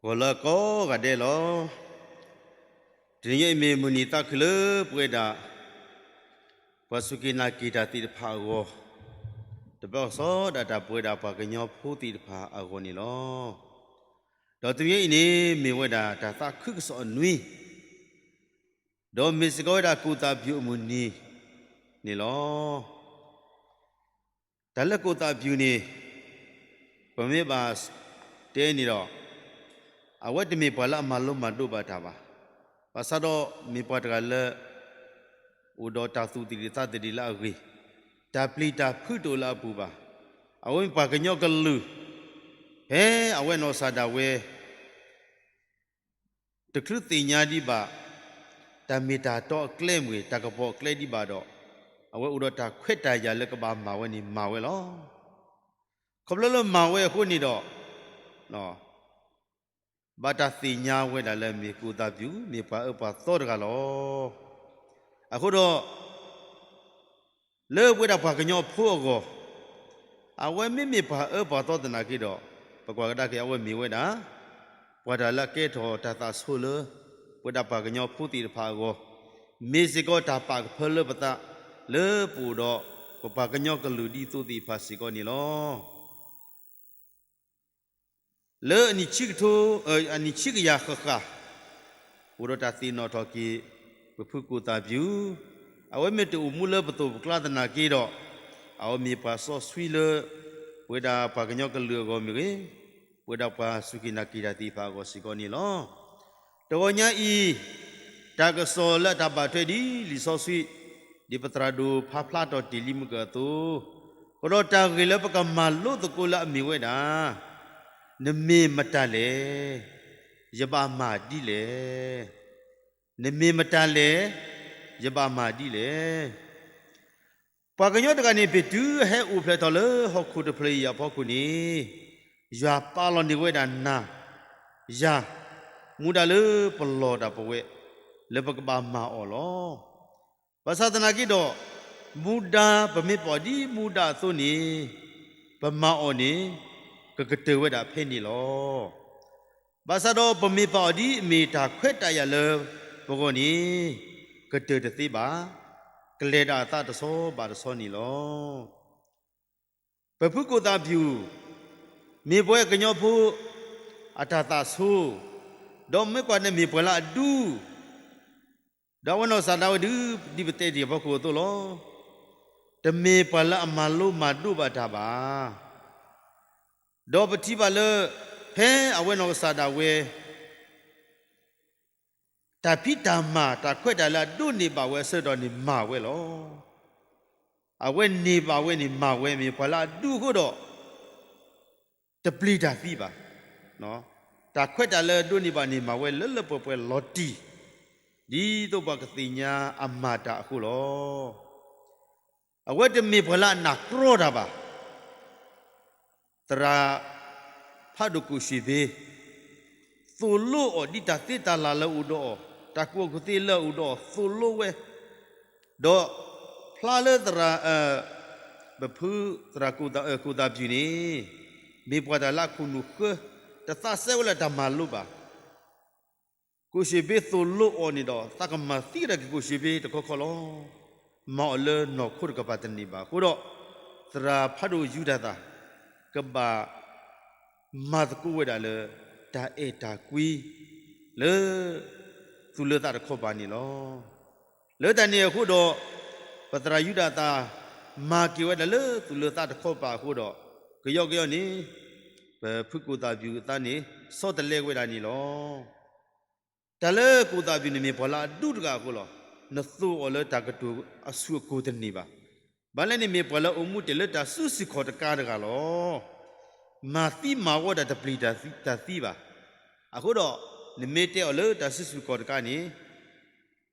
ဂီၤလၢအကိးဂၤဒဲးလီၤ. တနံၤညါအံၤမ့ၢ်မုၢ်နံၤသးခုလၢပဝဲဒၣ် ပှၤစူၢ်က့ၤနာ်က့ၤတၢ်သ့ၣ်တဖၣ်အဂီၢ်, တဘျီကစီဒီးတၢ်ပဝဲဒၣ်ပှၤကညီဖိသ့ၣ်တဖၣ်အဂီၢ်န့ၣ်လီၤ. ဒီးတနံၤညါအံၤန့ၣ် မ့ၢ်ဝဲဒၣ်တၢ်သးခုကစီၣ်အနွံ, ဒီးမ့ၢ်စ့ၢ်ကီးဝဲဒၣ်ကိၣ်သးပျူၤအမုၢ်နံၤန့ၣ်လီၤ. တၢ်လၢကိၣ်သးပျူၤန့ၣ် ပမ့ၢ်ဘၣ်တဲန့ၣ်ဒီး အဝဲတမ့ၢ်ပှၤလၢအမၤလိမၤဒိးဘၣ်တၢ်ဘၣ်. ဘၣ်ဆၣ်ဒီးမ့ၢ်ပှၤတဂၤလၢ အိၣ်ဒီးတၢ်သူၣ်သ့ၣ်တၢ်သးသ့ၣ်လၢအဂ့ၤ, တၢ်ပျံၤတၢ်ဖုးတအိၣ်လၢအပူၤဘၣ်. အဝဲမ့ၢ်ပှၤကညီကလုာ် ဖဲအဝဲနီၢ်ကစၢ်ဒၣ်ဝဲ တချုးသ့ၣ်ညါဒံးဘၣ် တၢ်မ့ၢ်တၢ်တီအကျဲမ့ၢ်ဂ့ၤ တၢ်ကပီၤအကျဲဒံးဘၣ်ဒီး အဝဲအိၣ်ဒီးတၢ်ခွဲးတၢ်ယာ်လၢကဘၣ်မၤဝဲန့ၣ်မၤဝဲလီၤ. ခီဖျိလၢမၤဝဲအဃိန့ၣ်ဒီး ဘၣ်တၢ်သ့ၣ်ညါဝဲဒၣ်လၢမ့ၢ်ကိၣ်သးပျူၤ မ့ၢ်ပှၤအၢပှၤသီတဂၤလီၤ. အဃိဒီး လၢပဝဲဒၣ်ပှၤကညီဖိအဂီၢ်, အဝဲမ့မ့ၢ်ပှၤအၢပှၤသီသနာ်က့ဒီး ပကွၢ်ကဒါက့ၤ အဝဲမ့ၢ်ဝဲဒၣ် ပှၤတၢ်လၢအကဲထီၣ်တၢ်သးဆိလၢ ပဝဲဒၣ်ပှၤကညီဖိသ့ၣ်တဖၣ်အဂီၢ်, မ့ၢ်စ့ၢ်ကီးတၢ်ပာ်ကဖၢလၢပသး လၢပအိၣ်ဒီး ပပှၤကညီကလုာ်ဒ်သိးသ့ၣ်တဖၣ်စ့ၢ်ကီးန့ၣ်လီၤ. လၢအနံၣ်ဆံကထိ, အနံၣ်ဆံကယၤဃၣ်ဃၣ်, အိၣ်ဒီးတၢ်သ့ၣ်နီၣ်ထီၣ်က့ၤ ပဖုကိၣ်သးပျူၤ, အဝဲမ့ၢ်တအိၣ်မူလၢပသိးပကျါသနာ်က့ဒီး အဝဲမ့ၢ်ပှၤစီဆှံလၢ ပဝဲဒၣ်ပှၤကညီကလုာ်အဂီၢ်မ့ၢ်ဂ့ၤ, ပဝဲဒၣ်ပှၤစူၢ်က့ၤနာ်က့ၤတၢ်သ့ၣ်တဖၣ်အဂီၢ်စ့ၢ်ကီးန့ၣ်လီၤ. တဂီၤညါအံၤ တၢ်ကစီၣ်လၢအတၢ်ဘၣ်ထွဲဒ်လံာ်စီဆှံ ဒ်ပသရၣ်ဒိၣ်ဖးဖျါထီၣ်တ့ၢ်လံမုၢ်ကၢအသိး, ဃိဒီးတၢ်ဂ့ၢ်လၢပကမၤလိသကိးလၢအမ့ၢ်ဝဲဒၣ်, နမ့ၢ်မတၤလဲၣ်, ယဘၣ်မၤဒ်လဲၣ်. နမ့ၢ်မတၤလဲၣ်, ယဘၣ်မၤဒ်လဲၣ်. ပှၤကညီတဂၤန့ၣ် ပတုၤဟဲအိၣ်ဖျဲၣ်ထီၣ်လၢဟီၣ်ခိၣ်တဖျၢၣ်အံၤအဖီခိၣ်န့ၣ်, ယွၤပာ်လီၤန့ၢ်ဝဲဒၣ်နၤ, ယၤ, မူဒါလၢပလီၢ်တၢ်ပဝဲ လၢပကဘၣ်မၤအီၤလီၤ. ဘၣ်ဆၣ်သနာ်က့ဒီး, မူဒါပမ့ၢ်ပာ်အီၤဒ်မူဒါအသိးန့ၣ်, ပမၤအီၤန့ၣ် ကကတၢၢ်ဝဲဒၣ်ဖဲန့ၣ်လီၤ. ဘၣ်ဆၣ်ဒီးပမ့ၢ်ပာ်အီၤဒ်အမ့ၢ်တၢ်ခွဲးတၢ်ယာ်လၢပဂီၢ်န့ၣ်, ကတၢၢ်တသ့ဘၣ်, ကလဲၤဒၣ်အသးတဆီဘၣ်တဆီန့ၣ်လီၤ. ပဖုကိၣ်သးပျူၤ, မ့ၢ်ပဝဲကညီဖိ အတၢ်သးဆိ, ဒီးမ့ၢ်ကွၢ်န့ၣ်မ့ၢ်ပှၤလၢအဒူ ဒီးအဝဲနီၢ်ကစၢ်ဒၣ်ဝဲဒုး ဒ်ပတဲတ့ၢ်အဖီခိၣ်အသိးလီၤ. တမ့ၢ်ပှၤလၢအမၤလိမၤဒိးဘၣ်တၢ်ဘၣ်. ဒီးပထံၣ်ဘၣ်လၢ ဖဲအဝဲနီၢ်ကစၢ်ဒၣ်ဝဲ တၢ်ဖံးတၢ်မၤ တၢ်ခွဲးတၢ်ယာ်လၢအဒိးန့ၢ်ဘၣ်ဝဲအဆၢကတီၢ်န့ၣ်မၤဝဲလီၤ. အဝဲန့ၢ်ဘၣ်ဝဲန့ၣ်မၤဝဲ မ့ၢ်ပှၤလၢအဒူအဃိဒီး တပျံၤတၢ်သံဘၣ်. တၢ်ခွဲးတၢ်ယာ်လၢအဒိးန့ၢ်ဘၣ်န့ၣ် မၤဝဲလၢလၢပှဲၤပှဲၤလီၤတံၢ်, ဒ်သိးပှၤကသ့ၣ်ညါအမၤတၢ်အဃိလီၤ. အဝဲတမ့ၢ်ပှၤလၢအနၢ်ကြီတၢ်ဘၣ်. သရၣ်ဖးဒိၣ်ကိၣ်ၡ့ၣ်ဘ့ သိၣ်လိအီၤဒ်တၢ်သ့တၢ်လၢ်လၢအအိၣ်ဒီးအီၤ, တၢ်ကူၣ်ဘၣ်ကူၣ်သ့လၢအအိၣ်ဒီးအီၤ သိၣ်လိဝဲ, ဒီးဖျါလၢသရၣ် ပဖုသရၣ်ကိၣ်သးပျူၤန့ၣ် မ့ၢ်ပှၤတၢ်လၢအခိၣ်နူာ်ဃၢ, တသးစဲဝဲလၢတၢ်မၤလိဘၣ်. ကိၣ်ၡ့ၣ်ဘ့သိၣ်လိအီၤန့ၣ်ဒီး သးကမၤသံဒၣ်က့ၤကိၣ်ၡ့ၣ်ဘ့တခီခီလီၤ. မၤအီၤလၢနီၢ်ခိတကပၤတန့ၢ်ဘၣ်. အဃိဒီး သရၣ်ဖးဒိၣ်ယူဒၤသၣ် ကဘၣ်မၤသကိးဝဲဒၣ်လၢ တၢ်အဲၣ်တၢ်ကွံ လၢ သူၣ်လၢသးတခီပၤန့ၣ်လီၤ. လၢတၢ်န့ၣ်အဃိဒီး ပသရၣ်ယူဒၤသၣ် မၤက့ၤဝဲဒၣ်လၢသူၣ်လၢသးတခီပၤအဃိဒီး ကယီကယီန့ၣ် ပဖုကိၣ်သးပျူၤအသးန့ၣ် ဆီတလဲဝဲဒၣ်န့ၣ်လီၤ. တၢ်လၢကိၣ်သးပျူၤန့ၣ်မ့ၢ်ပှၤလၢအဒူတဂၤအဃိလီၤ. နသိၣ်အီၤလၢတၢ်ကတိၤအဆူၣ်အကိၢ်တန့ၢ်ဘၣ်. ဘၣ်လဲၣ်န့ၣ်မ့ၢ်ပှၤလၢအိၣ်မူတ့ၢ်လၢတၢ်စုဆူၣ်ခီၣ်တကါတဂၤလီၤ. မၤသံမၤဝီတၢ်တပျံၤတၢ်သံဘၣ်. အဃိဒီး နမ့ၢ်တဲအီၤလၢတၢ်စုဆူၣ်ခီၣ်တကါန့ၣ်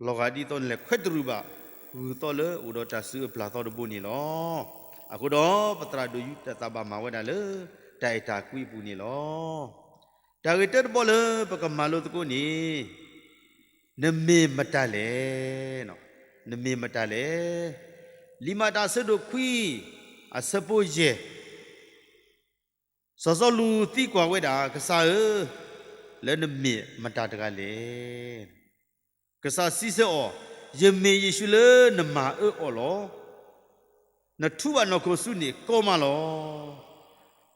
လီၤဂာ်ဒ်သိးနလဲၤခွဲးတရူးဘၣ် ဂုၢ်သီလၢအိၣ်ဒီးတၢ်စုအပျၢ်သီတဘိန့ၣ်လီၤ. အဃိဒီး ပသရၣ်ဒိၣ်ယူဒၤသၣ်ဘၣ်မၤဝဲဒၣ်လၢ တၢ်အဲၣ်တၢ်ကွံအပူၤန့ၣ်လီၤ. တၢ်ဂ့ၢ်တၢတဘီလၢပကမၤလိသကိးန့ၣ် နမ့ၢ်မတၤလဲၣ်, နမ့ၢ်မတၤလဲၣ်. လံာ်မၤတၢ်အဆၢဒိၣ်ခွံ အဆၢဖိယဲၢ် စီၤစီလူးသံကွၢ်ဝဲဒၣ် ကစၢ်ဧၢ, လၢနမ့ၢ်မတၤတဂၤလဲၣ်. ကစၢ်စံးဆၢအီၤ, ယမ့ၢ်ယ့ၣ်ၡူးလၢနမၤအၢအီၤလီၤ. နထူးဘၣ်နီၢ်ခိၣ်ဆူန့ၣ်ကီမးလီၤ.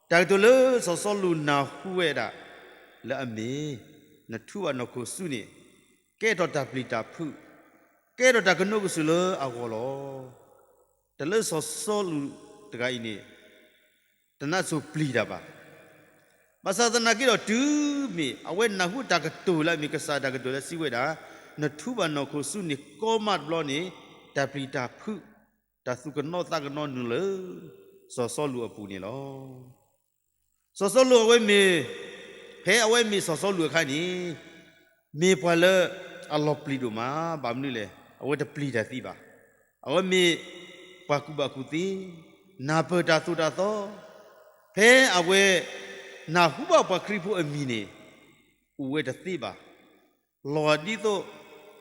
တၢ်ကတိၤလၢစီၤစီလူးနၢ်ဟူဝဲဒၣ်လၢအမ့ၢ် နထူးဘၣ်နီၢ်ခိၣ်ဆူန့ၣ် ကဲထီၣ်တၢ်ပျံၤတၢ်ဖုး, ကဲထီၣ်တၢ်ကနိးကစုာ်လၢအဂီၢ်လီၤ. တၢ်လၢစီၤစီလူးတဂၤအံၤန့ၣ် တနါစိၤပျံၤတၢ်ဘၣ်. ဘၣ်ဆၣ်သနာ်က့ဒီးတုၤမ့ၢ်အဝဲနၢ်ဟူတၢ်ကတိၤလၢအမ့ၢ်ကစၢ်တၢ်ကတိၤလၢစံးဝဲဒၣ်, နထူးဘၣ်နီၢ်ခိၣ်ဆူန့ၣ်ကီမးတဘျီန့ၣ်, တၢ်ပျံၤတၢ်ဖုး, တၢ်သူၣ်ကနီသးကနီနုာ်လၢ စီၤစီလူးအပူၤန့ၣ်လီၤ. စီၤစီလူးအဝဲမ့ၢ်, ဖဲအဝဲမ့ၢ်စီၤစီလူးအခါန့ၣ် မ့ၢ်ပှၤလၢအလီၤပျံၤဒိၣ်မး, ဘၣ်မနုၤလဲၣ်, အဝဲတပျံၤတၢ်သ့ဘၣ်. အဝဲမ့ၢ်ပှၤကူၣ်ဘၣ်ကူၣ်သ့, နၢ်ပၢၢ်တၢ်သိၣ်တၢ်သီ, ဖဲအဝဲနၢ်ဟူဘၣ်ပှၤခရံာ်ဖိအမံၤန့ၣ်, အိၣ်ဝဲတသ့ဘၣ်, လီၤဒ်သိးပှၤ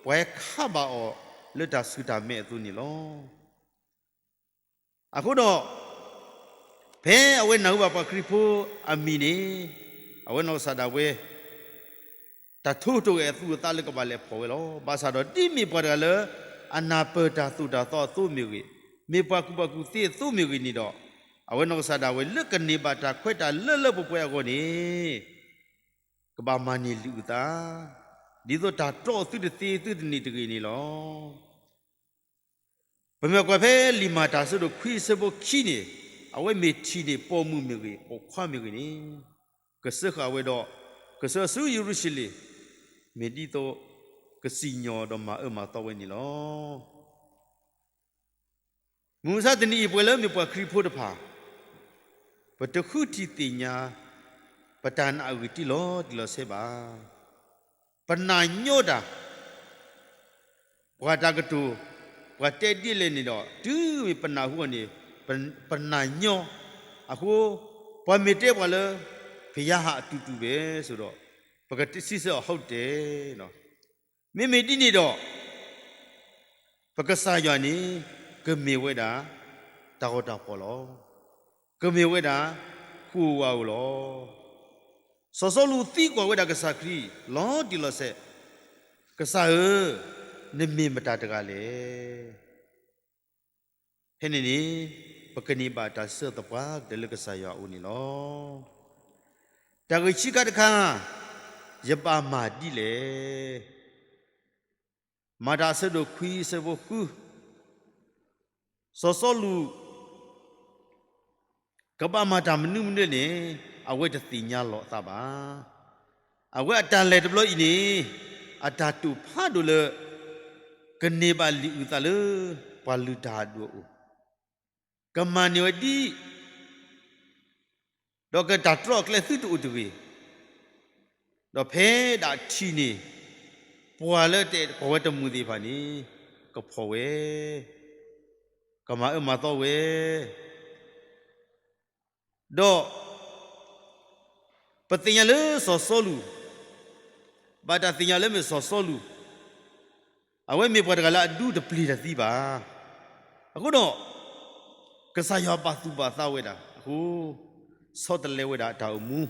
ဟဲခးဘၣ်အီၤလၢတၢ်ဆူၣ်တၢ်မဲအသိးန့ၣ်လီၤ. အဃိဒီး ဖဲအဝဲနၢ်ဟူဘၣ်ပှၤခရံာ်ဖိအမံၤန့ၣ်, အဝဲနီၢ်ကစၢ်ဒၣ်ဝဲ တၢ်ထိၣ်ဟူးထိၣ်ဂဲၤအသူၣ်အသးလၢကဘၣ်လဲၤဖီၣ်ဝဲလီၤ. ဘၣ်ဆၣ်ဒီးဒ်မ့ၢ်ပှၤတဂၤလၢ အနၢ်ပၢၢ်တၢ်သိၣ်တၢ်သီအသိးမ့ၢ်ဂ့ၤ, မ့ၢ်ပှၤကူၣ်ဘၣ်ကူၣ်သ့အသိးမ့ၢ်ဂ့ၤန့ၣ်ဒီး, အဝဲနီၢ်ကစၢ်ဒၣ်ဝဲလၢကန့ၢ်ဘၣ်တၢ်ခွဲးတၢ်လၢလၢပှဲၤပှဲၤအဂီၢ်န့ၣ် ကဘၣ်မၤန့ၢ်လုၢ်အုၣ်သး, ဒ်သိးတၢ်တြီအသုတသ့သုတန့ၢ်တဂ့ၤန့ၣ်လီၤ. ပမ့ၢ်ကွၢ်ဖဲလံာ်မၤတၢ်အဆၢဒိၣ်ခွံအဆၢဖိခံန့ၣ်, အဝဲမ့ၢ်ထံၣ်န့ၢ်ပိာ်မုၣ်မ့ၢ်ဂ့ၤ, ပိာ်ခွါမ့ၢ်ဂ့ၤန့ၣ်, ကစၢဃာ်ဝဲဒီး ကစၢၢ်ဆူယရူၤၡလ့ၣ်, မ့ၢ်ဒ်သိးကစံၣ်ညီၣ်ဒီးမၤအၢမၤသီဝဲန့ၣ်လီၤ. မုၢ်မဆါတနံၤအံၤ ပဝဲလၢမ့ၢ်ပှၤခရံာ်ဖိတဖၣ်, ပတဃုထံၣ်သ့ၣ်ညါ ပတၢ်နာ်အဂ့ၢ်တံၢ်လီၤတံၢ်လီၤဆဲးဘၣ်. ပနာ်ညီတၢ်, ပှၤတၢ်ကတိၤ, ပှၤတဲဒ်လဲၣ်န့ၣ်ဒီး တုၤမ့ၢ်ပနၢ်ဟူအီၤန့ၣ်, ပ, ပနာ်ညီ, အဃိ ပှၤမ့ၢ်တဲပှၤလၢ ဖယါဟးအတူၢ်တူၢ်ဘၣ်ဆိဒီး, ပကစံးဆၢအီၤ ဟုတ်တယ်, မ့မ့ၢ်ဒ်န့ၣ်ဒီး ပကစၢ်ယွၤန့ၣ် ကမ့ၢ်ဝဲဒၣ် တၢ်ဂီၤတၢ်ဖီၣ်လီၤ. ကမ့ၢ်ဝဲဒၣ် ဃိာ်ဝၤဧိၤလီၤ. စီၤစီလူးသံကွၢ်ဝဲဒၣ်ကစၢ်ခရံာ် လီၤတံၢ်လီၤဆဲး, ကစၢ်ဧၢ, နမ့ၢ်မတၤတဂၤလဲၣ်. ဖဲန့ၣ်န့ၣ် ပကန့ၢ်ဘၣ်တၢ်ဆၢသပှၢ်ကတၢၢ်လၢကစၢ်ယွၤအအိၣ်န့ၣ်လီၤ. တၢ်ဂ့ၢ်ခံခါတခါ, ယဘၣ်မၤဒ်လဲၣ်. မၤတၢ်အဆၢဒိၣ်ခွံအဆၢဖိဃု, စီၤစီလူး ကဘၣ်မၤတၢ်မနုၤမနုၤန့ၣ် အဝဲတသ့ၣ်ညါလီၤအသးဘၣ်. အဝဲအတၢ်လဲၤတဘျီအံၤန့ၣ် အတၢ်တိာ်ဖးဒိၣ်လၢ ကန့ၢ်ဘၣ်လုၢ်အုၣ်သးလၢ ပှၤလုၢ်တၢ်အဒိၣ်အအိၣ်, ကမၤန့ၢ်ဝဲဒ် ဒီးကတၢ်တြီအကျဲသုတအိၣ်တဂ့ၤ, ဒီးဖဲဒၣ်ထံၣ်န့ၢ် ပှၤလၢတအဲၣ်ကိးဝဲတမုာ်သ့ၣ်တဖၣ်န့ၣ် ကဖီၣ်ဝဲ, ကမၤအၢမၤသီဝဲ, ဒီး ပသ့ၣ်ညါလၢစီၤစီလူး, ဘၣ်တၢ်သ့ၣ်ညါလၢမ့ၢ်စီၤစီလူး အဝဲမ့ၢ်ပှၤတဂၤလၢအဒူတပျံၤတၢ်သံဘၣ်. အဃိဒီး ကစၢ်ယွၤပာ်သူၣ်ပာ်သးဝဲဒၣ်အဃိ, ဆီတလဲဝဲဒၣ်အတၢ်အိၣ်မူ,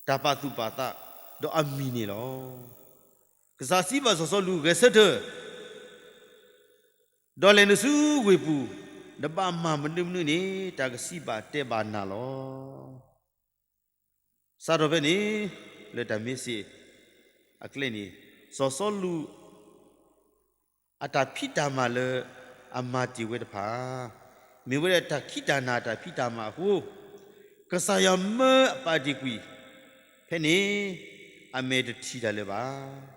တၢ်ပာ်သူၣ်ပာ်သး, ဒီးအမံၤန့ၣ်လီၤ. ကစၢ်စံးဘၣ်စီၤစီလူး ဂဲၤဆၢထၢၣ်, ဒီးလဲၤနုာ်ဆူဝ့ၢ်ပူၤ, နဘၣ်မၤမနုၤမနုၤန့ၣ် တၢ်ကစံးဘၣ်တဲဘၣ်နၤလီၤ. စးထီၣ်ဖဲန့ၣ် လၢတၢ်မ့ၢ်စ့ၢ်အကျဲန့ၣ်, စီၤစီလူး အတၢ်ဖံးတၢ်မၤလၢအမၤတ့ၢ်ဝဲတဖၣ်, မ့ၢ်ဝဲဒၣ်တၢ်ခံးတၢ်နၤတၢ်ဖံးတၢ်မၤအဃိ, ကစၢ်ယွၤမၢအပာ်တ့ၢ်ကွံာ်, ဖဲန့ၣ် အမဲာ်တထံၣ်တၢ်လၢၤဘၣ်.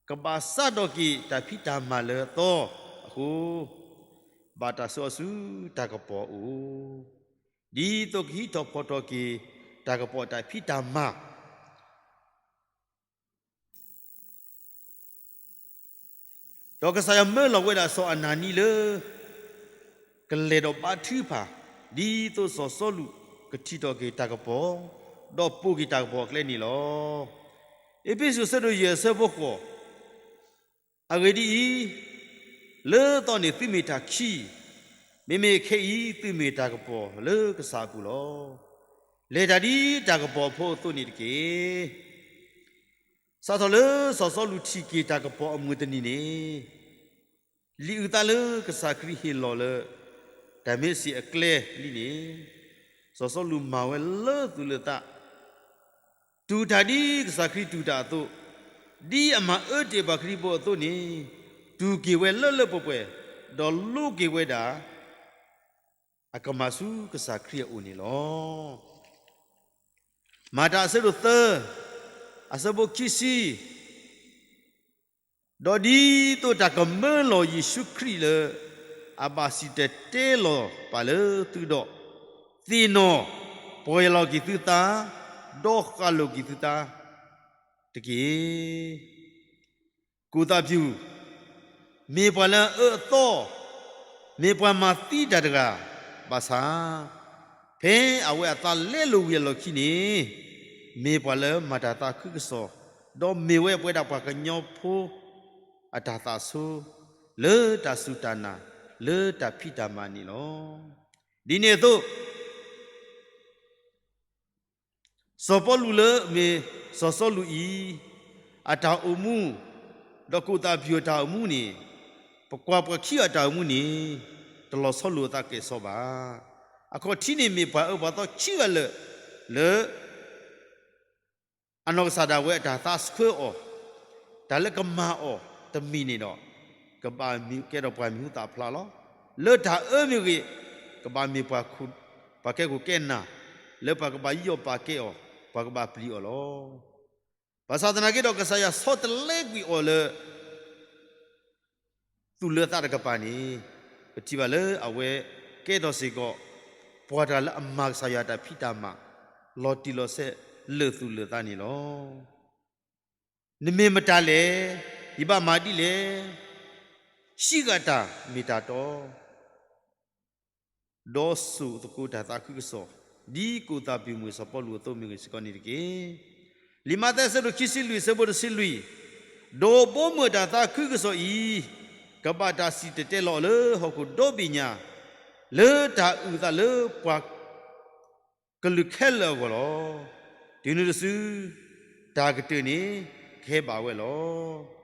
ကဘၣ်စးထီၣ်က့ၤတၢ်ဖံးတၢ်မၤလၢအသီအဃိ, ဘၣ်တၢ်ဆှၢအီၤဆူတၢ်ကပီၤအအိၣ်, ဒ်သိးကဟံးထီၣ်ဖီၣ်ထီၣ်က့ၤတၢ်ကပီၤတၢ်ဖံးတၢ်မၤ ဒီးကစၢ်ယွၤမၢလီၤဝဲဒၣ်စီၤအနၤနံလၢ ကလဲၤဒီးဘါထုကဖၣ်, ဒ်သိးစီၤစီလူးကထံၣ်ထီၣ်က့ၤတၢ်ကပီၤ, ဒီးပိာ်က့ၤတၢ်ကပီၤအကျဲန့ၣ်လီၤ. အ့းဖ့းစူး အဆၢဒိၣ်ယဲၢ် အဆၢဖိဃိး, အဂ့ၢ်ဒ်အံၤ, လၢသီန့ၣ်သုမ့ၢ်တၢ်ခံး, မ့မ့ၢ်ခဲအံၤသုမ့ၢ်တၢ်ကပီၤလၢကစၢ်အပူၤလီၤ. လဲၤတၢ်ဒ်တၢ်ကပီၤဖိအသိးန့ၣ်တက့ၢ်. စးထီၣ်လၢစီၤစီလူးထံၣ်က့ၤတၢ်ကပီၤအမုၢ်တနံၤန့ၣ်, လံာ်အုၣ်သးလၢကစၢ်ခရံာ်ဟ့ၣ်လီၤလၢ တၢ်မ့ၢ်စ့ၢ်အကျဲလံန့ၣ်, စီၤစီလူးမၤဝဲလၢသူၣ်လၢသး, တူၢ်တၢ်ဒ်ကစၢ်ခရံာ်တူၢ်တၢ်အသိး, ဒ်အမၤအၢတ့ၢ်ပှၤခရံာ်ဖိအသိးန့ၣ်, တူၢ်က့ၤဝဲလၢလၢပှဲၤပှဲၤ, ဒီးလိးက့ၤဝဲဒၣ် အကမၣ်ဆူကစၢ်ခရံာ်အအိၣ်န့ၣ်လီၤ. မၤတၢ်အဆၢဒိၣ်သၢ, အဆၢဖိခံဆံ, ဒီးဒ်သိးတၢ်ကမၢလီၤယ့ၣ်ၡူးခရံာ်လၢ အဘၣ်စံၣ်တဲၤတဲလီၤပာ်လၢသုဒီး, သ့ၣ်နီၣ်ပီၢ်ယၢ်လီၤက့ၤသုသး, ဒီးဃၣ်လိာ်က့ၤသုသးတက့ၢ်. ကူၣ်သးပျူၣ် မ့ၢ်ပှၤလၢအအၢအသီ, မ့ၢ်ပှၤမၤသံတၢ်တဂၤဘၣ်ဆၣ်, ဖဲအဝဲအသးလဲလိာ်ဝံၤအလီၢ်ခံန့ၣ်, မ့ၢ်ပှၤလၢမၤတၢ်သးခုကစီၣ်, ဒီးမ့ၢ်ဝဲပဝဲဒၣ်ပှၤကညီဖိအတၢ်သးဆိ, လၢတၢ်စူၢ်တၢ်နာ်, လၢတၢ်ဖံးတၢ်မၤန့ၣ်လီၤ. ဒ်န့ၣ်အသိး စီၤပီလူးလၢမ့ၢ်စီၤစီလူးအံၤ အတၢ်အိၣ်မူ, ဒီးကူၣ်သးပျူၣ်အတၢ်အိၣ်မူန့ၣ်, ပကွၢ်ပှၤခံဂၤအတၢ်အိၣ်မူန့ၣ်, တလီၤဆီလိာ်အသးကဲၣ်ဆိးဘၣ်. အခီၣ်ထံးန့ၣ်မ့ၢ်ပှၤအၢပှၤသီခံဂၤလၢာ်လၢ အနီၢ်ကစၢ်ဒၣ်ဝဲအတၢ်သးဆှၢအီၤ, တၢ်လၢကမၤအီၤတမံၤန့ၣ်ဒီး, ကဘၣ်မ့ၢ်ကဲထီၣ်ပှၤမံၤဟူသၣ်ဖျါလီၤ. လၢတၢ်အၢမ့ၢ်ဂ့ၤ, ကဘၣ်မ့ၢ်ပှၤ, ပှၤကဲခိၣ်ကဲနၢ်, လၢပှၤကဘၣ်ယူးယီၣ်ပာ်ကဲအီၤ, ပှၤကဘၣ်ပျံၤအီၤလီၤ. ဘၣ်ဆၣ်သနာ်က့ဒီး ကစၢ်ယွၤဆီတလဲကွံာ်အီၤလၢ သူၣ်လၢသးတကပၤန့ၣ်, ပထံၣ်ဘၣ်လၢအဝဲကဲထီၣ်စ့ၢ်ကီး ပှၤတဂၤလၢအမၤကစၢ်ယွၤအတၢ်ဖံးတၢ်မၤ လီၤတံၢ်လီၤဆဲးလၢာ်သူၣ်လၢာ်သးန့ၣ်လီၤ. နမ့ၢ်မတၤလဲၣ်, ယဘၣ်မၤဒ်လဲၣ်, ဟံးဃာ်တၢ်မ့ၢ်တၢ်တီ ဒီးစိာ်သကိးတၢ်သးခုကစီၣ်, ဒ်ကူၣ်သးပျူၣ်မုၢ်စီၤပီလူးအသိးမ့ၢ်ဂ့ၤစ့ၢ်ကီးန့ၣ်တက့ၢ်. လံာ်မးသဲအဆၢဒိၣ်ခံဆံလွံၢ်အဆၢဖိတဆံလွံၢ်, ဒီးဘီမုၢ်အတၢ်သးခုကစီၣ်အံၤ, ကဘၣ်တၢ်စံၣ်တဲၤတဲလီၤအီၤလၢဟီၣ်ခိၣ်ဒီဘ့ၣ်ညါ, လၢတၢ်အုၣ်အသးလၢပှၤ ကလုာ်ခဲလၢာ်အဂီၢ်လီၤ. တုၤနုၤတစု, တၢ်ကတၢၢ်န့ၣ်ကဟဲဘၣ်ဝဲလီၤ.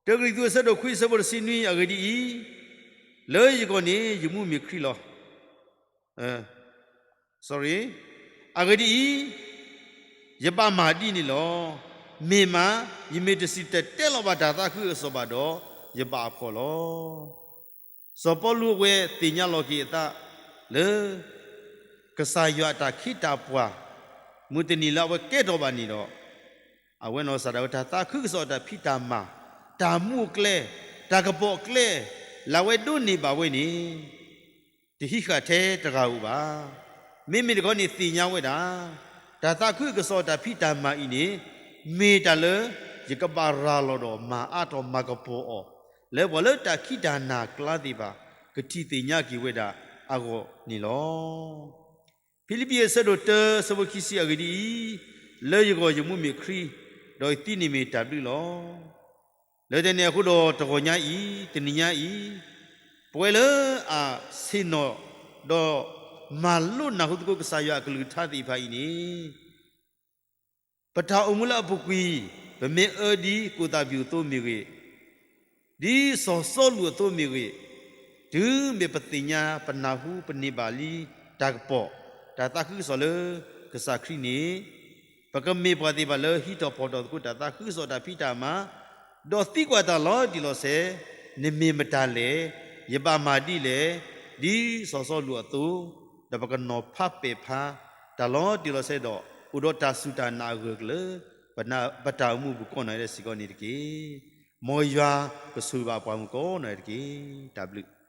တၢကရံၣ်သူးအဆၢဒိၣ်ခွံအဆၢဖိတဆံနွံ, အဂ့ၢ်ဒ်အံၤ, လၢယဂီၢ်န့ၣ်ယမူမ့ၢ်ခရံာ်လီၤ. အ, sorry, အဂ့ၢ်ဒ်အံၤ, ယဘၣ်မၤဒ်န့ၣ်လီၤ. မ့ၢ်မး, ယမ့ၢ်တစံၣ်တဲၤတဲလီၤဘၣ်တၢ်သးခုကစီၣ်ဘၣ်ဒီး, ယဘၣ်အဖှီၣ်လီၤ. စီၤပီလူးအဝဲသ့ၣ်ညါလီၤက့ၤအသးလၢ ကစၢ်ယွၤအတၢ်ခ့တၢ်ပှၤ မုၢ်တနံၤလၢအဝဲကဲထီၣ်ဘၣ်န့ၣ်ဒီး, အဝဲနီၢ်ကစၢ်ဒၣ်ဝဲတၢ်သးခုကစီၣ်အတၢ်ဖံးတၢ်မၤ, တၢ်မူအကျဲ, တၢ်ကပီၤအကျဲ လၢအဝဲဒိးန့ၢ်ဘၣ်ဝဲန့ၣ် တဟံးဃာ်ထဲတဂၤဧိၤဘၣ်. မ့မ့ၢ်တခီန့ၣ်သ့ၣ်ညါဝဲဒၣ်, တၢ်သးခုကစီၣ်အတၢ်ဖံးတၢ်မၤအံၤန့ၣ်, မ့ၢ်တၢ်လၢယကဘၣ်ရၤလီၤဒီးမၤအါထီၣ်မၤကပီၤအီၤ, လၢပှၤလၢတၢ်ခံးတၢ်နၤကျါသ့ၣ်တဖၣ် ကထံၣ်သ့ၣ်ညါက့ၤဝဲဒၣ်အဂီၢ်န့ၣ်လီၤ. ဖံလံးပံးအဆၢဒိၣ်တၢ အဆၢဖိခံဆံအဂ့ၢ်ဒ်အံၤ, လၢယဂီၢ်ယမူမ့ၢ်ခရံာ်, ဒီးယသံန့ၣ်မ့ၢ်တၢ်ဘျုးလီၤ. လၢတၢ်န့ၣ်အဃိဒီးတဂီၤညါအံၤ, တနံၤညါအံၤ, ပဝဲလၢအဆ့ၣ်နီၤ, ဒီးမၤလိနၢ်ဟူသကိးကစၢ်ယွၤအကလုၢ်ကထါသ့ၣ်တဖၣ်အံၤန့ၣ်, ပတၢ်အိၣ်မူလၢအပူၤကွံာ်, ပမ့ၢ်အၢဒ်ကူၣ်သးပျူၣ်အသိးမ့ၢ်ဂ့ၤ, ဒ်စီၤစီလူးအသိးမ့ၢ်ဂ့ၤ, တုၤမ့ၢ်ပသ့ၣ်ညါပနၢ်ဟူပန့ၢ်ဘၣ်လံတၢ်ကပီၤ, တၢ်သးခုကစီၣ်လၢကစၢ်ခရံာ်န့ၣ်, ပကမ့ၢ်ပှၤသ့ၣ်တဖၣ်လၢဟံးထီၣ်ဖီၣ်ထီၣ်သကိးတၢ်သးခုကစီၣ်တၢ်ဖံးတၢ်မၤ, ဒီးသံကွၢ်တၢ်လီၤတံၢ်လီၤဆဲး, နမ့ၢ်မတၤလဲၣ်, ယဘၣ်မၤဒ်လဲၣ်, ဒ်စီၤစီလူးအသိး, ဒီးပကနီၤဖးပဲာ်ဖးတၢ်လီၤတံၢ်လီၤဆဲးဒီး, အိၣ်ဒီးတၢ်စူၢ်တၢ်နာ်အဂၢၢ်ကလၢာ်, ပတၢ်အိၣ်မူအပူၤကိးနီၢ်ဂၤဒဲးစ့ၢ်ကီးန့ၣ်တက့ၢ်. မ်ယွၤကဆိၣ်ဂ့ၤဘၣ်ပှၤမုၣ်ကိးနီၢ်ဂၤဒဲးတက့ၢ်. တၢ်ဘျုး